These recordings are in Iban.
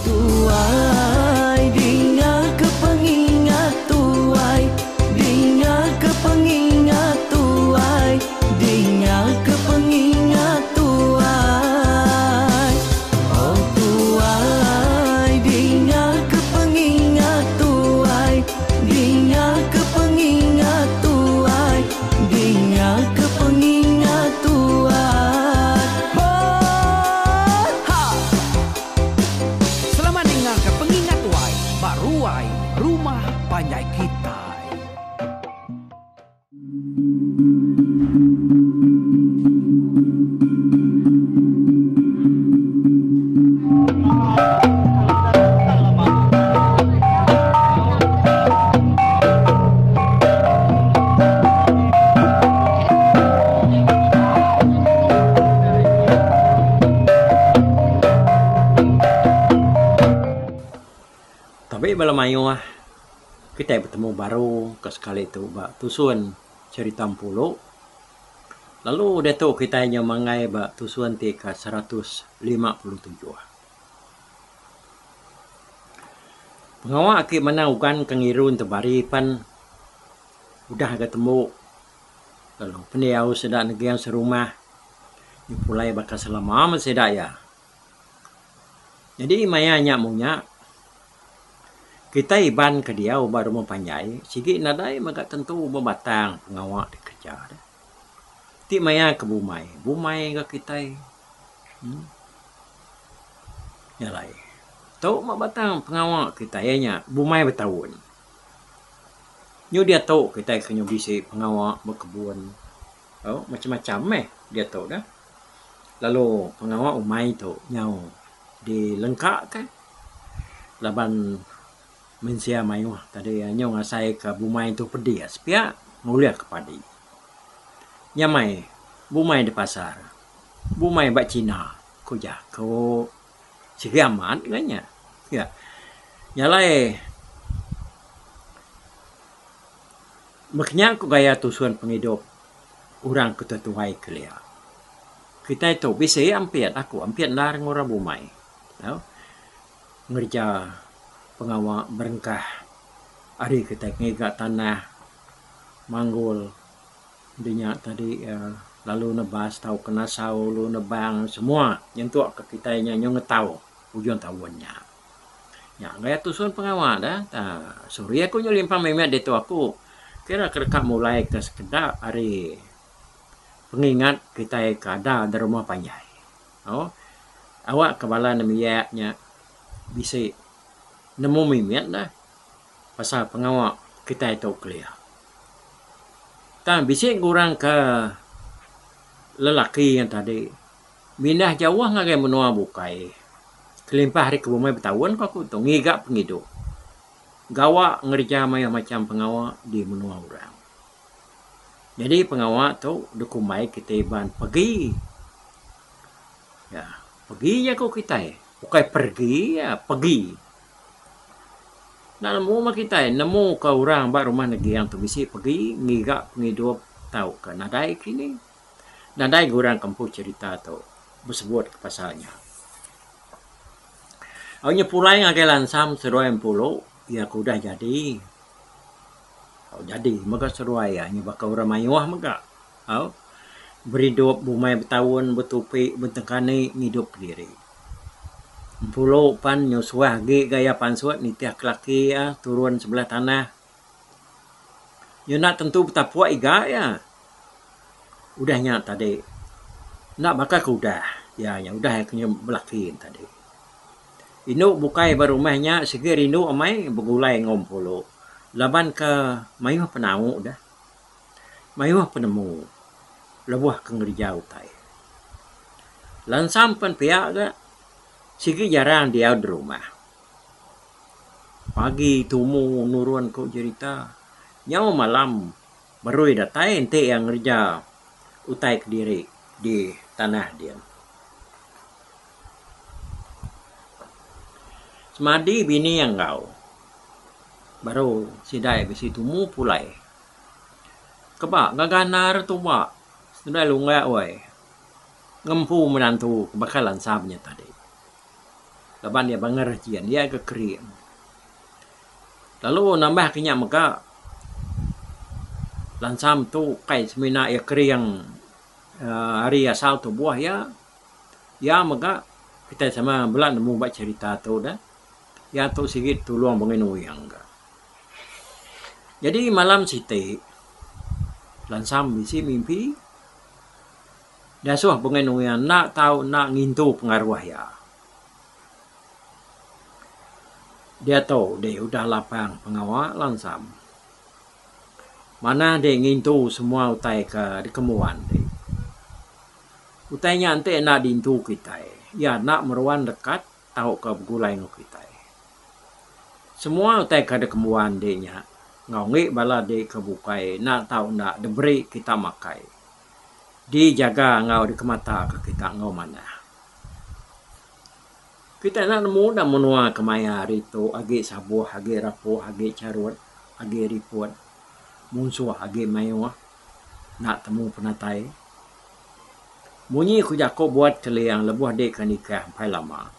tuai dinga ke pengingat tuai dinga ke pengingat tuai dinga ke pengingat tuai oh tuai dinga ke pengingat tuai dinga ke pengingat tuai dinga ke pengingat tuai ho ha. Selamat ninga ke pengingat tuai ba ruai rumah panjai kitai. Tabi bala mayuh kitai betemu baru ke sekali tu ba tusun cherita Empulu. Lalu diatu kitai nyau manggai ba tusun ti ke 157. Pengawa ake manang ugan ke ngirun tebari pen udah ga tembu lalu pendiau sida neging serumah nyepulai baka selama meh sida iya. Nyadi maya nya munya kitai Iban ke diau ba rumah panjai sigi nadai mega tentu bebatang pengawa dikereja deh. Ti maya ke bumai, bumai ga kitai uhh nya alai. Tu meh batang pengawa kitai iya nya bumai betaun. Nyu diatu kitai ke nyu bisi pengawa bekebun tau macam-macam meh diatu dah. Lalu pengawa umai tu nyau dilengka ka laban mensia mayuh tadi nyu ngasai ka bumai tu pedis pia ngulih ka padi. Nyamai bumai da pasar, bumai ba cina ku jaku. Sigi amat ga nya. Ya. Nya alai meh nya ku gaya tusun pengidup orang ke tuai kelia. Kitai tu bisi ampit aku ampit endar enggau orang bumai. Tau ngereja pengawa berengkah ari kitai ngiga tanah manggul. Di nya tadi lalu nebas tauka nasau lalu nebang semua nyentuk ka kitai nya nyau ngetau ujung taun nya. Nya gaya tusun pengawa da sorry aku nyau limpang mimit ditu aku kira ke deka mulai ke sekeda ari pengingat kitai ke ada da rumah panjai. Au awak ke bala nembiak nya bisi nemu mimit ne pasal pengawa kitai tu kelia. Tang bisi ngurang ke lelaki nya tadi mindah jauh ngagai menua bukai kelimpah ari ke bumai betaun ku aku tu ngiga pengidup gawa ngereja mayuh macam pengawa di menua orang. Nyadi pengawa tu dikumbai kitai Iban pegi. Ya pegi jaku kitai ukai pergi ya pegi. Enda nemu meh kitai nemu ka orang ba rumah neging tu bisi pegi ngiga pengidup tauka nadai kini. Nadai ga orang ke empu cherita tu besebut ke pasal nya. Au nya pulai ngagai Lansam seduai Empulu iya ke udah jadi. Au jadi mega seduai iya nya baka orang mayuh mega. Au beridup bumai betaun betupi betengkani ngidup kediri. Empulu pan nyu suah agi gaya pansut nitih ke laki iya turun sebelah tanah. Nyu enda tentu betapuk iga iya. Udah nya tadi enda baka ke udah iya nya udah iya ke nyu belaki ne tadi. Indu bukai ba rumah nya sigi rindu amai begulai enggau Empulu laban ke mayuh penau deh. Mayuh penemu lebuh ke ngereja utai. Lansam pen pia ga sigi jarang diau di rumah. Pagi tumu nurun ku jerita nyau malam berui datai enti iya ngereja utai kediri di tanah din. Semadi bini iya enggau baru sida iya bisi tumu pulai. Keba gaga endar tuba seduai lungga weh ngempu menantu ke baka lansam nya tadi. Laban iya bangar rajin, iya ga kering. Lalu nambah ke nya mega lansam tu ukai semina iya kering uhh ari asal tubuh iya, iya mega kitai sama bela nemu ba cherita tu deh. Iya tu sigi tulung banggai nuing ka. Jadi malam siti lansam bisi mimpi diasuh banggai nuing enda tau enda ngintu pengaruh iya. Diatu deh udah lapang pengawa lansam. Manah deh ngintu semua utai ke dikembuan deh. Utai nya enti enda diintu kitai, iya enda meruan dekat tauka begulai enggau kitai. Semua utai ke dikembuan deh nya enggau enggi bala deh ke bukai enda tau enda diberi kita makai. Dijaga enggau dikemataka kita enggau manah. Kitai enda nemu enda menua kemaya hari tu agi sabuh agi rapuh agi charut agi riput munsuh agi mayuh enda temu penatai. Munyi ku jaku buat keling lebuh deka nikah empai lama.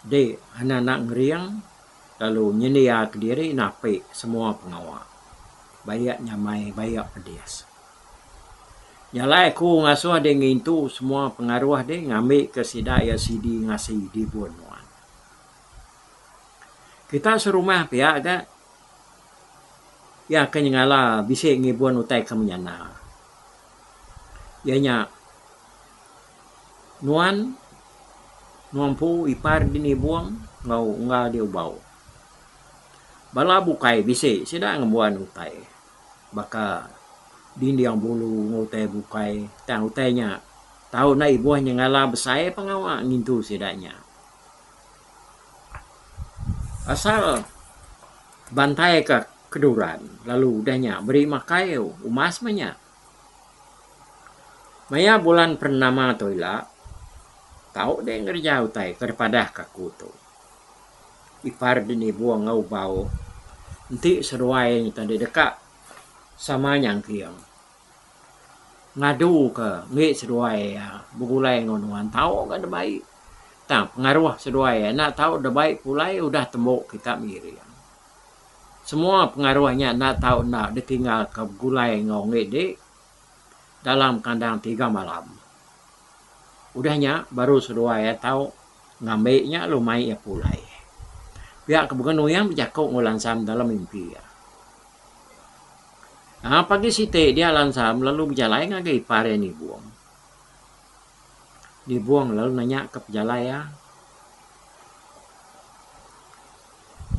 Dek anak anak ngering lalu nyendia kediri napi semua pengawa bayak nyamai bayak pedis. Nya alai aku ngasuh deh ngintu semua pengaruh deh ngambika sida iya sidi ngasi dibun nuan. Kita serumah pia ga iya ke nyengala bisi ngibun utai ke menyana. Iya nya nuan nuan empu ipar di nibung enggau unggal di ubau. Bala bukai bisi sida ngembuan utai. Baka dinding bulu enggau utai bukai tang utai nya tau enda ibuh nyengala besai pengawa ngintu sida nya. Asal bantai ka keduran lalu udah nya beri makai umas meh nya. Maya bulan pernama tu ila tau deh ngereja utai ke dipadah ka aku tu. Ipar Denibung enggau Bau enti seduai nya tadi deka sama nyangking ngadu ka enggi seduai iya begulai enggau nuan tau ga dibai tang pengaruh seduai iya enda tau dibai pulai udah tembu kita miring. Semua pengaruh nya enda tau enda ditinggal ka begulai enggau enggi di dalam kandang tiga malam. Udah nya baru seduai iya tau ngambi nya lalu mai iya pulai. Pia ke bengen Uyang bejaku enggau Lansam dalam mimpi iya. Aa pagi siti dia Lansam lalu bejalai ngagai ipar iya Nibong. Nibong lalu nanya ke pejalai iya.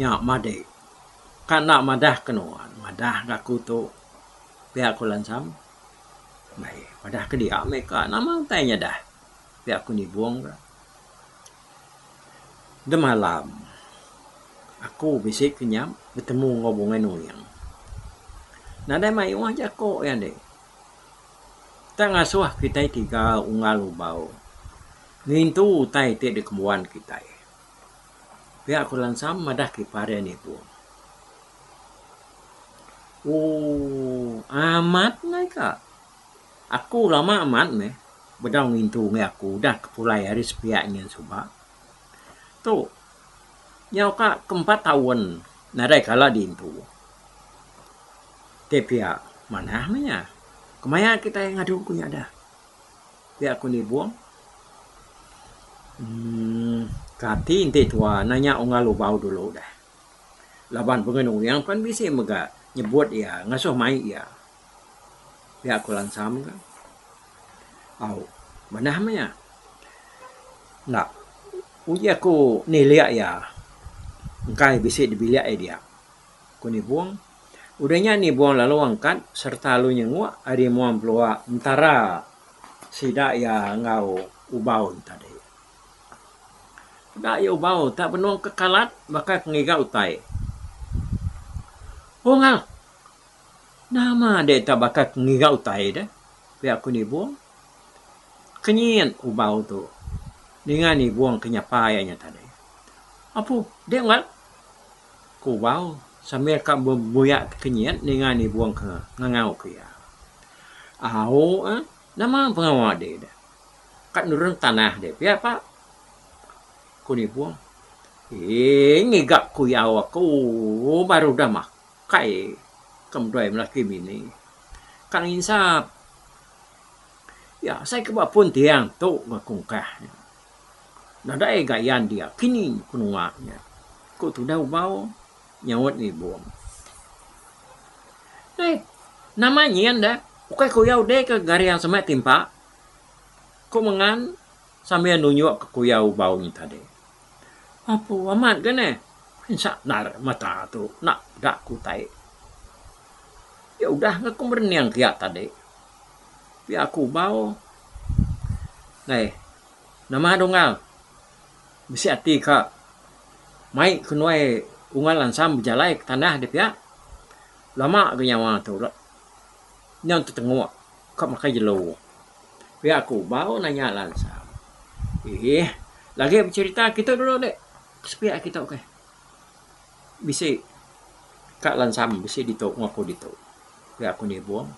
Nya madik ka enda madah ke nuan madah ga aku tu pia ku Lansam. Bai padah ke dia meh ka nama utai nya dah pia ku nibung ka. Demalam aku bisi ke nyap betemu enggau Bungai Nuing. Nadai mayuh jaku iya andi. Tak ngasuh kitai tiga unggal ubau ngintu utai ti dikembuan kitai. Pia ku Lansam madah ke ipar iya nibung. Ooh amat ngai ka. Aku lama amat meh bedau ngintu enggai aku udah ke pulai ari sepiak nyin suba. Tu nyau ka ke empat taun nadai kala diintu. Ti pia manah meh nya. Kemaya kitai ngadu ku nya dah. Pia ku Nibong. Uhh kati enti tua nanya unggal lubau dulu dah. Laban pengen uyang pan bisi mega nyebut iya ngasuh mai iya. Pia ku Lansam ka. Au manah meh iya. Enda uji aku nilik iya engkai bisi dibilik iya dia, ku Nibong. Udah nya Nibong lalu angkat sereta lalu nyenguk ari mua empelua entara sida iya enggau ubau ne tadi. Peda iya ubau tak benung ke kalat baka ke ngiga utai. Ungal! Nama dek tak baka ke ngiga utai deh? Pia ku Nibung. Kenyit ubau tu ninga Nibung ke nyapa iya nya tadi. Apu, dek unggal! Ku ubau sambil ka bebuya tekenyit ninga Nibung ke ngangau ke iya. Au eh, nama pengawa dek deh? Ka nurun tanah deh pia pak. Ku Nibung. Eii ngiga kuyau aku baru udah makai ke meduai melaki bini. Ka nginsap. Ya asai ke ba pun tiang tu ga kungkah nya. Nadai ga ayan dia kini ku nunga nya. Ku tudah ubau nyaut Nibung. Hei nama nyin deh ukai kuyau deh ke garing semak timpa. Ku Mengan sambil nunjuk ke kuyau ubau nya tadi. Apu amat ga neh. Ensa endar mata tu enda peda ku utai. Ya udah ga ku merening kiya tadi. Pia ku ubau. Nai nama dunggal bisi ati ka mai ke nuai unggal lansam bejalai ke tanah deh pia. Lama ga nyawa tu nyau tetenguk. Ka makai jelu. Pia aku bau nanya Lansam. Eeh lagi becerita kitu dulu deh. Sepiak kitu keh. Bisi ka Lansam bisi ditu enggau aku ditu. Pia ku Nibong.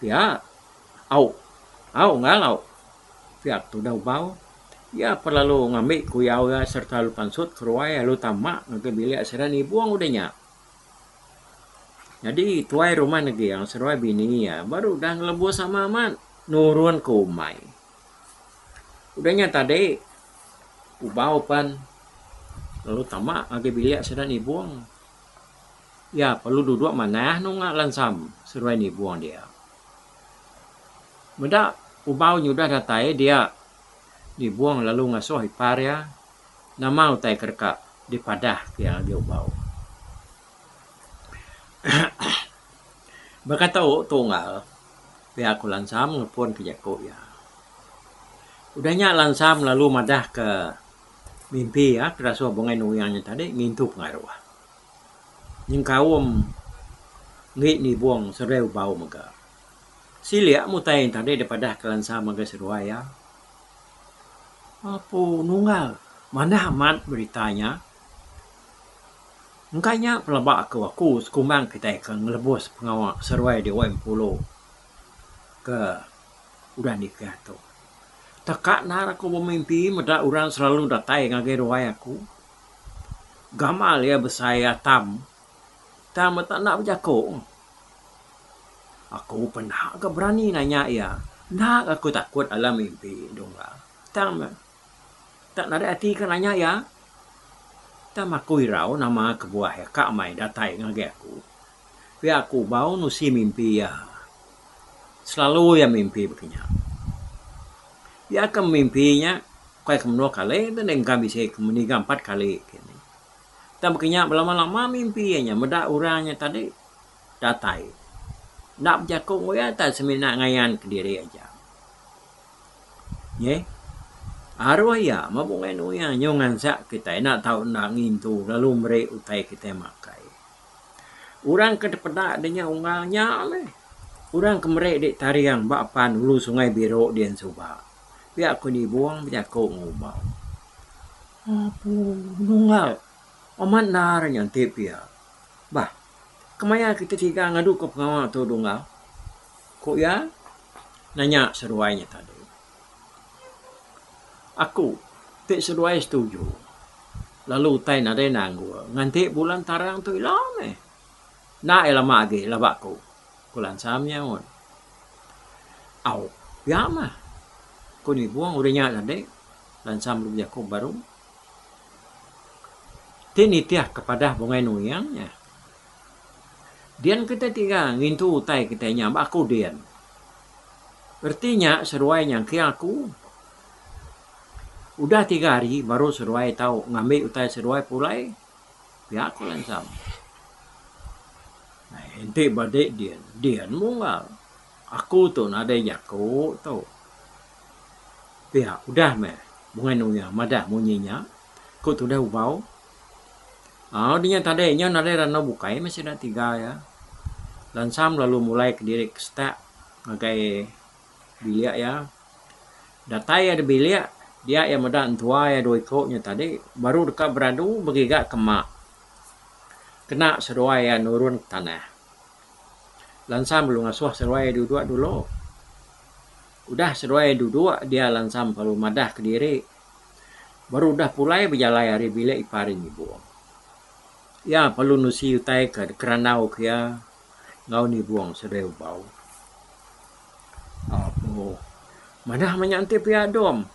Pia au au enggau au. Pia tudah ubau. Iya pelalu ngambi kuyau iya sereta lalu pansut keruai lalu tama ngagai bilik sida Nibong udah nya. Nyadi tuai rumah Neging seduai bini iya baru udah ngelebus sama amat nurun ke umai. Udah nya tadi ubau pan lalu tama ngagai bilik sida nibung. Iya perlu duduk manah nunga lansam seduai nibung dia. Meda ubau nyudah datai dia nibung lalu ngasuh ipar iya. Nama utai ke deka dipadah ke iya ngagai ubau. Baka tu tunggal pia ku Lansam ngepun ke jaku iya. Udah nya Lansam lalu madah ke mimpi iya ke dasuh Bungai Nuing nya tadi ngintu pengaruh. Nyengkaum enggi nibung seduai ubau mega. Silik meh utai nya tadi dipadah ke Lansam ngagai seduai iya. Apu nunggal manah amat berita nya. Engka nya pelaba aku aku sekumbang kitai ke ngelebus pengawa seruai di wai Empulu ke udah nikah tu. Teka endar aku bemimpi meda orang selalu datai ngagai ruai aku. Gamal iya besai atam tang meh tak enda bejaku. Aku pernah ga berani nanya iya. Enda ga aku takut alam mimpi dungga. Tang meh tak nadai ati ka nanya iya. Tang aku irau nama kebuah iya ka mai datai ngagai aku. Pia aku bau nusi mimpi iya. Selalu iya mimpi baka nya. Iya ke mimpi nya ukai ke menua kali tu engka bisi ke meniga empat kali. Tang baka nya belama-lama mimpi iya nya meda orang nya tadi. Datai. Enda bejaku enggau iya tang semina ngayan kediri aja. Nyeh. Aruh iya meh bungai nuya nyu ngansak kitai enda tau enda ngintu lalu meri utai kitai makai. Orang ke dipeda de nya unggal nya meh. Orang ke meri di taring ba apan ulu Sungai Biru din suba. Pia ku Nibong bejaku ngubau. Apu nunggal amat endar nya enti pia. Bah. Kemaya kita tiga ngaduka pengawa tu Dungau? Ku iya nanya seduai nya tadi. Aku ti seduai setuju lalu utai nadai nanggul nganti bulan tarang tu ila meh. Enda iya lama agi laba aku, ku Lansam nyaut. Au pia mah, ku Nibong udah nya tadi Lansam lalu bejaku baru. Ti nitih ke padah Bungai Nuing nya. Din kitai tiga ngintu utai kitai nya ba aku din. Reti nya seduai nyangking aku. Udah tiga hari baru seduai tau ngambi utai seduai pulai pia ku Lansam. Enti ba dik din, din munggal. Aku tu nadai jaku tu. Pia udah meh Bungai Nuya madah munyi nya, ku tudah Ubau. Au dinya tadi nyau nadai randau bukai meh sida tiga iya. Lansam lalu mulai kediri ke setak ngagai bilik iya. Datai iya da bilik dia iya meda entua iya dua iku nya tadi baru deka beradu begiga ke mak. Kena seduai iya nurun ke tanah. Lansam lalu ngasuh seduai iya duduk dulu. Udah seduai duduk dia Lansam lalu madah kediri. Baru udah pulai bejalai ari bilik ipar iya nyibung. Iya perlu nusi utai ke dikerandau ke iya enggau nibung seduai ubau. Apo manah meh nya enti pia dom.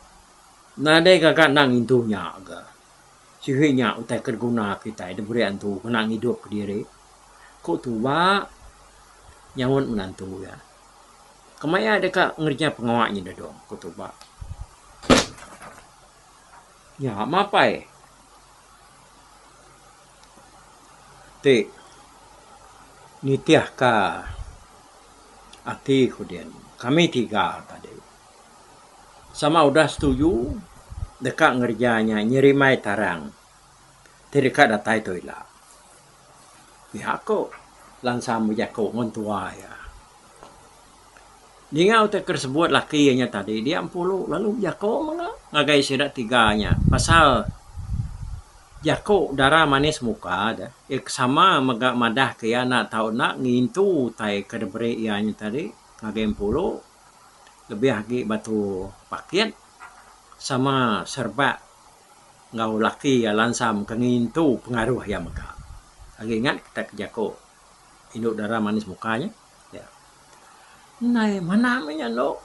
Nadai gaga enda ngintu nya ga. Sigi nya utai ke diguna kitai diberi antu kena ngidup kediri. Ku tuba nyaut menantu iya. Kemaya deka ngereja pengawa nya dudung, ku Tuba. Nya mapai ti nitihka ati ku din kami tiga tadi sama udah setuju deka ngereja nya nyerimbai tarang ti deka datai tu ila. Pia ku Lansam bejaku ngan tua iya. Ninga utai ke disebut laki iya nya tadi dia empulu lalu bejaku mega ngagai sida tiga nya pasal jaku dara manis muka deh iya ke sama mega madah ke iya enda tau enda ngintu utai ke diberi iya nya tadi ngagai empulu lebih agi batu pakit sama serebak enggau laki iya lansam ke ngintu pengaruh iya mega. Agi ingat kita ke jaku indu dara manis muka nya. Ya. Ndai manah meh nya endo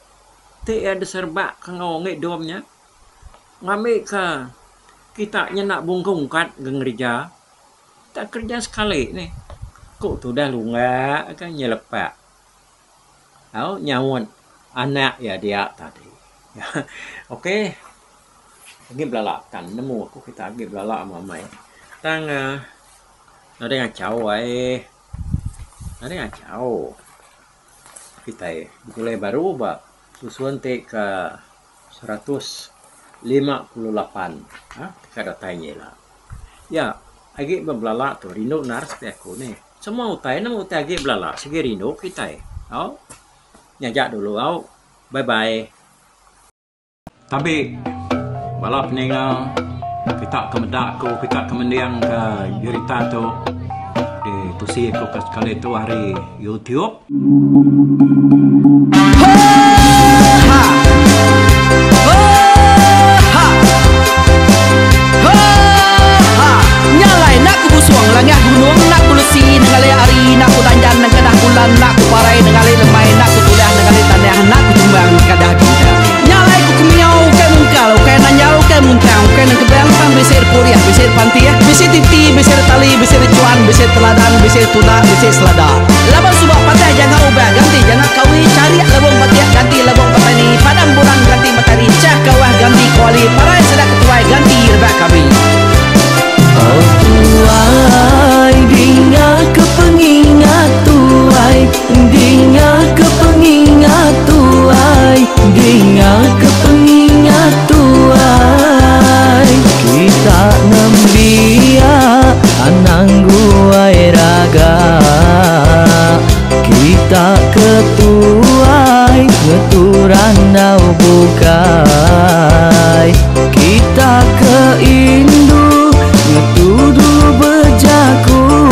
ti iya diserebak ke enggau enggi dom nya ngambi ka kita nyenda bungkung ungkat ga ngereja tak kereja sekali nih. Ku tudah lungga ka nyelepak. Au nyaut anak iya dia tadi. Ok agi belala kan nemu aku kita agi belala amai amai tang uhh nadai ngachau ai nadai ngachau kitai begulai baru ba tusun ti ke 158 uhh ka datai nya ila. Ya agi belala tu rindu nar sepi aku nih. Semua utai nemu utai agi belala sigi rindu kitai. Au. Nyaja dulu au. Bye bye. Tabi bala peninga kita ke meda aku kita ke mending ke jerita tu ditusi aku ke sekali tu ari YouTube. Nya alai enda ku busung langah gunung enda ku lesi nengali hari enda ku danjan nengkedah bulan enda ku parai nengali lemai enda ku tulah nengali tanah enda ku tumbang nengkadah bintang. Nya alai ku kemiau ukai mungkal ukai nanjal ukai muntang ukai nengkebang tang bisi repurih bisi repantih bisi titi bisi retali bisi rechuan bisi teladan bisi tunda bisi selada. Laban suba patah janga ubah ganti janga kawi charik lebung batik ganti lebung petani padam bulan ganti matari chah kawah ganti kuali parai sida ketuai ganti rebak kami. Oh tuai dinga ke pengingat tuai dinga ke pengingat tuai dinga ke pengingat tuai kita nembiak anang guai raga kita ke tuai ngetu randau bukai kita ke indu ngetu dulu bejaku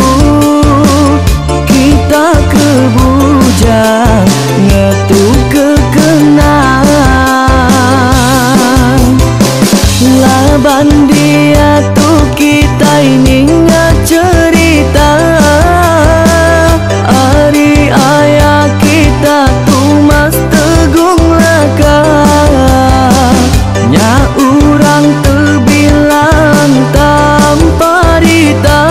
kita ke bujang ngetu ke kenang laban diatu kitai ninga cherita ari aya kita Tumas Tegung Laka nya orang tebilang tanpa rita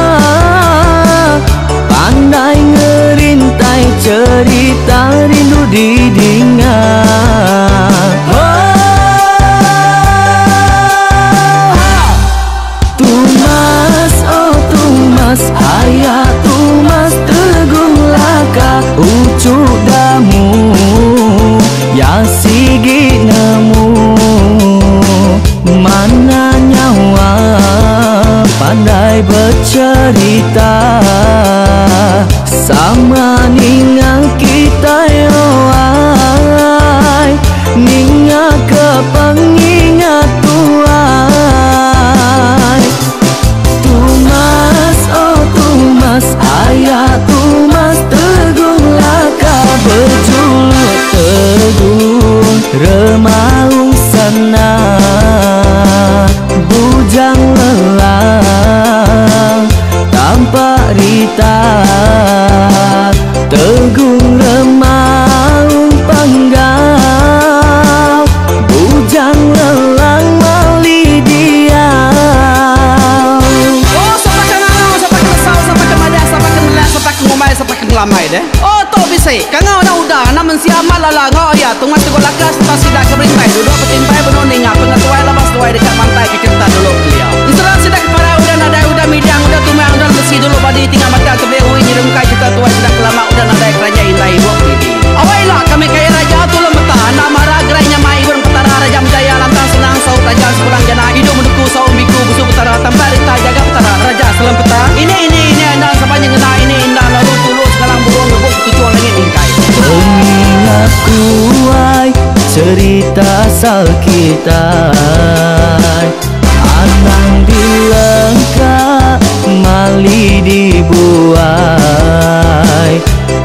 pandai ngerintai cherita rindu didinga. Tumas oh Tumas aya Tumas Tegung Laka uchu damu ya sigi nemu mana nyawa pandai becerita sama ninga kitai oai ninga ke pengingat tuai Tumas oh Tumas aya Tumas Tegung Laka bejuluk Tegung Remaung Sana. Bujang lelang Tampak rita Tegung remaung panggau Bujang lelang mali diau. Oh sapa ke ngangau sapa ke nesau sapa ke madah sapa ke nelak sapa ke ngumbai sapa ke ngelamai deh. Oh tu bisi kangau enda udah anak mensia amat lala enggau iya tunga teguh laka sereta sida ke berintai duduk betimpai benung ninga pengetuai laban seduai deka mantai ke cherita dulu kelia. Ensera sida ke parai udah nadai udah midang udah tumang udah lemesi dulu badi tinggal batang tebing ui nyerungkai cherita tuai sida ke lama udah nadai keranjai indai ibuk didi. Awai ila kami kaya raja tulung meta enda mara gerai nyamai ibun petara raja menjaya lantang senang saut raja sepulang jana idup menuku saum biku busu petara tampak rita jaga petara raja selam peta ini ini ini enda sapa nyengena ini enda lalu tulu sengalang burung ngebuk ketuchung langit mingkai. Pengingat tuai cerita asal kitai Anang dilengka mali dibuai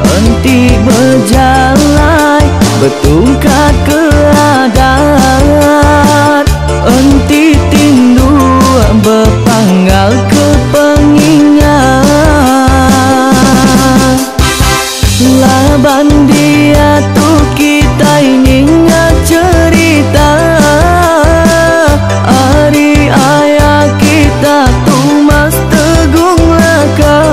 Enti bejalai betungkat ke adat Enti tinduk bepanggal ke pengingat Laban diatu kitai ninga cherita ari aya kita Tumas Tegung Laka.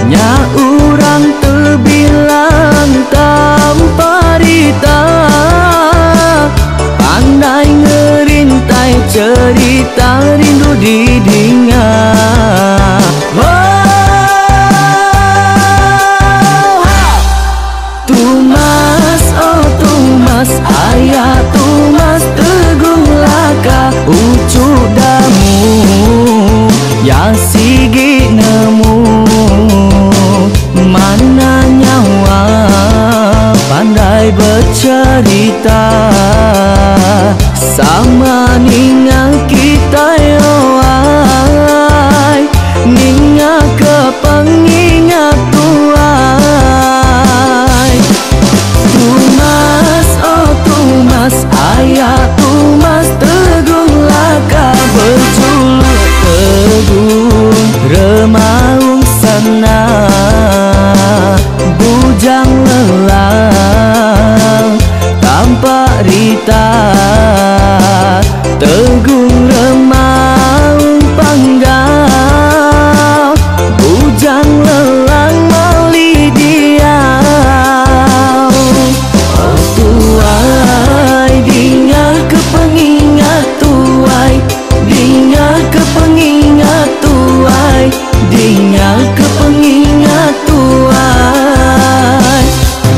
Nya urang tebilang tanpa rita Pandai ngerintai cherita rindu didinga. Tumas oh Tumas aya Tumas Tegung Laka uchu damu ya sigi nemu mana nyawa pandai becerita sama ninga kitai oai ninga ke pengingat tuai. Tumas oh Tumas aya Tumas Tegung Laka bejuluk Tegung Remaung Sana Bujang Lelang Tampak Rita Tegung Remaung Panggau Bujang Lelang Mali Diau. Oh tuai dinga ke pengingat tuai, dinga ke pengingat tuai, dinga ke pengingat tuai.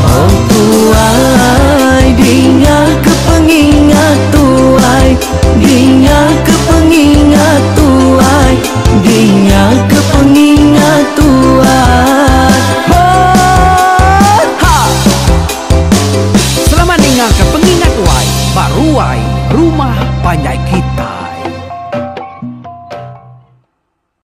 Oh tuai dinga ke pengingat tuai, dinga ke pengingat tuai, dinga ke pengingat tuai. Oh ha. Selamat ninga ke pengingat tuai ba ruai rumah panjai kita.